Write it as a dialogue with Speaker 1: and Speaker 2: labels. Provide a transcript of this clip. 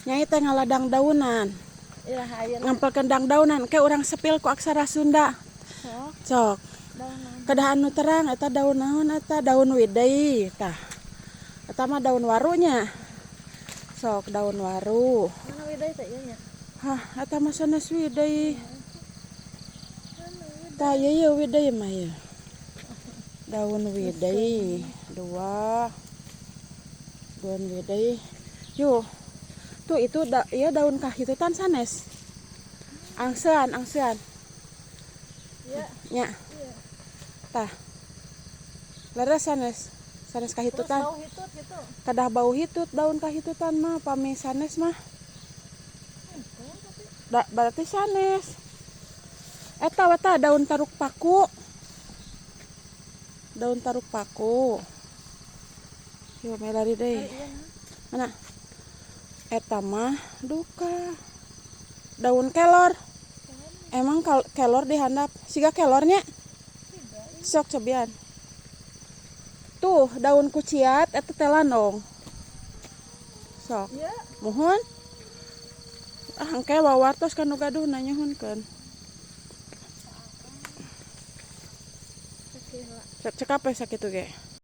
Speaker 1: Nyai teh ngaladang daunan.
Speaker 2: Iraha ayeuna?
Speaker 1: Ngampelkeun dangdaunan ke urang sepil ku aksara Sunda.
Speaker 2: Sok.
Speaker 1: Sok.
Speaker 2: Daun naon?
Speaker 1: Kedah anu terang eta daun naon eta daun widei tah. Eta mah daun warunya. Sok daun waru.
Speaker 2: Mana widai teh ieu nya?
Speaker 1: Hah, eta mah sanes widei. Tah ieu ieu widei mah ieu. Daun widei dua. Daun widei. Yuk. Tuh itu da, iya daun kahitutan sanes. Angsean, angsean.
Speaker 2: Iya.
Speaker 1: Nya.
Speaker 2: Iya.
Speaker 1: Tah. Leres sanes. Sanes
Speaker 2: Terus
Speaker 1: kahitutan.
Speaker 2: bau hitut gitu.
Speaker 1: Kedah bau hitut daun kahitutan mah pami sanes mah. Da, berarti sanes. Eta weta daun taruk paku. Daun taruk paku. Yuk melari deh.
Speaker 2: Iya nah.
Speaker 1: Mana? Eta mah duka. Daun kelor. Emang kelor dihandap. Siga kelornya? Sok cobian. Tuh daun kuciat eta teh landong. Sok.
Speaker 2: Iya.
Speaker 1: Muhun. Ah engke wawartos ka nu gaduh nyuhunkeun.
Speaker 2: Sakit lah.
Speaker 1: Cekap we sakitu ge.